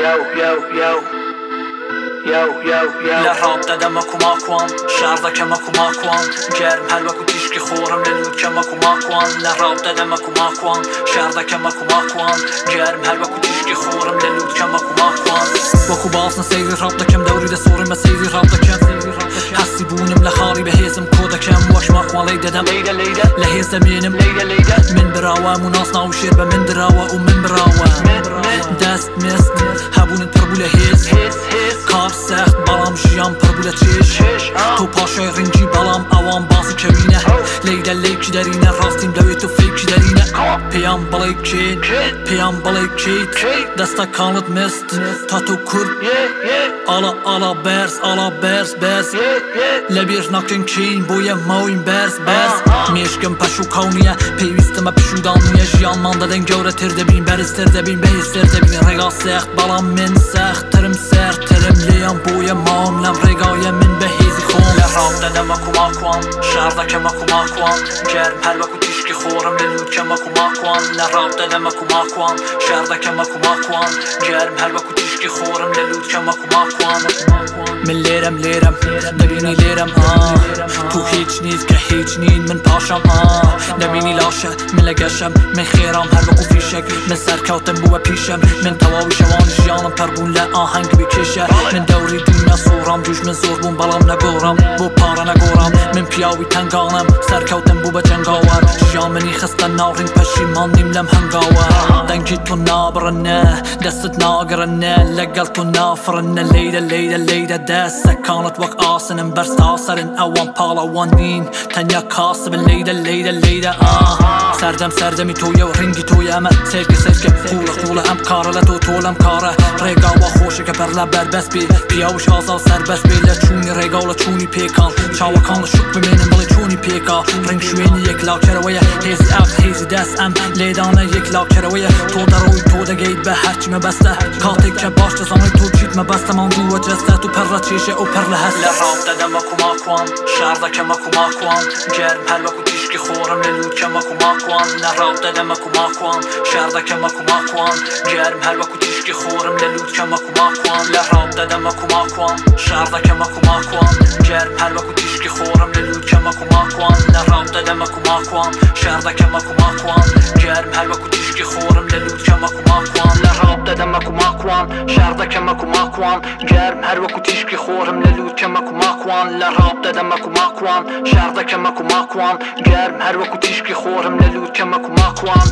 Yo, yo, yo. Yo, yo, yo. لە ڕاپ دەدەمە کوماکوان، شار دەکەمە کوماکوان، گەرم هەر وەکو تیشکی خۆڕم لە لووتکەمە کوماکوان. لە ڕاپ دەدەمە کوماکوان، شار دەکەمە کوماکوان، گەرم هەر وەکو تیشکی خۆڕم لە لووتکەمە کوماکوان. وەکو بازنە سەیری ڕاپ دەکەم، دەوری دەسۆڕم بە سەیری ڕاپ دەکەم. هەستی بوونم لە خاڵی بەهێزم کۆ دەکەم، وەک ماکوان لێی دەدەم، لە هێز دەمێنم. من براوام و ناسناو و شێر بە من دراوە و من براوە. دەست مست هەبوونت پڕ بوو لە هێز، کار سەخت بەڵام ژیان پڕ بوو لە چێژ. تۆ پاشای ڕینگی بەڵام ئەوان باسی کەوینە، لەیدە لەیکی دەرینە، ڕاستیم دەوێت و فەیکی دەرینە. پێیان بڵێ کێن، پێیان بڵێ کێیت، دەستەکانت مست تا تۆ کورد. ئاڵا ئاڵا بەرز، ئاڵا بەرز بەرز، لەبیر ناکەن کێین، بۆیە ماوین بەرز بەرز. مێشکم پەشوکاو نییە، پێویستمە پشوودان نییە. ژیانمان دەدەن گەورەتر دەبین، بەرزتر دەبین، بەهێزتر دەبین. ڕێگا سەخت بەڵام من سەختترم، سەرترم لێیان، بۆیە ماوم لەم ڕێگایە من بەهێزی خۆم. لە ڕاپ دەدەمە کوماکوان، شار دەکەمە کوماکوان، گەرم هەر وەکو تیشکی خۆڕم لە لووتکەمە کوماکوان. لە ڕاپ دەدەمە کوماکوان، شار دەکەمە کوماکوان، گەرم هەر وەکو تیشکی خۆڕم لە لووتکەمە کوماکوان. من لێرەم لێرەم دەبینی لێرەم، تۆ هیچ نیت کە هیچ نین، من پاشام. دەبینی لاشە من لە گەشەم، من خێرام هەر وەکو فیشەک، من سەرکەوتم بووە پیشەم. من تەواوی شەوانی ژیانم پەربوون لە ئاهەنگ بکێشە. من دەوری دنیا سۆڕام، دوژمن زۆر بووم بەڵام نەگۆڕام، بۆ پارە نەگۆڕام. من پیاوی تەنگانم، سەرکەوتم بوو بە جەنگاوەر. ژیان منی خستە ناو ڕینگ، پەشیمان نیم لەم هەنگاوە. دەنگی تۆ نابڕنە، دەستت ناگرنە، لەگەڵ تۆ نافڕنە. لەیدە لەیدە لەیدە، دەستەکانت وەک ئاسنم بەرز تاسەرن. ئەوان پاڵەوان نین، تەنیا کاسبن. لەیدە لەیدە لەیدە، سەردەم سەردەمی تۆیە و ڕینگی تۆیە. ئەمە سێرکە سێرکە، قوڵە قوڵە ئەم کارە، لە تۆ تۆ لەم کارە. ڕێگاوە خۆشەکە بەر لە بەربەست بێ، پیاوش ئازا و سەربەست بێ. لە چوونی ڕێگا و لە چوونی پێکان، چاوەکان لە شوک بمێنن بڵێ چۆنی پێکا. ڕینگ شوێنی یەکلاکەرەوەیە، هێزی ئەقڵ هێزی دەست، ئەم لێدانە یەکلاکەرەوەیە. تۆ دەڕۆی تۆ دەگەیت بە هەرچی مەبەستە، کاتێک کە باش دەزانیت تۆ چیت مەبەستە. ماندووە جەستەت و پڕ لە چێژە و پڕ لە هەستە. لە ڕاپ دەدەمە کوماکوان، شار دەکەمە کوماکوان، گەرم هەر وەکو تیشکی خۆڕم لە لووتکەمە کوماکوان. لە ڕاپ دەدەمە کوماکوان، شار دەکەمە کوماکوان، گەرم هەر وەکو تیشکی خۆڕم لە لووتکەمە کوماکوان. لە ڕاپ دەدەمە کوماکوان، شار دەکەمە کوماکوان، گەرم هەر وەکو تیشکی خۆڕم لە لووتکەمە کوماکوان. لە ڕاپ دەدەمە کوماکوان، شار دەکەمە کوماکوان، گەرم هەر وەکو تیشکی خۆڕم لە لووتکەمە کوماکوان. لە ڕاپ دەدەمە کوماکوان، شار دەکەمە کوماکوان، گەرم هەر وەکو تیشکی خۆڕم لە لووتکەمە کوماکوان. لە ڕاپ دەدەمە کوماکوان، شار دەکەمە کوماکوان، گەرم هەر وەکو تیشکی خۆڕم لە لووتکەمە کوماکوان.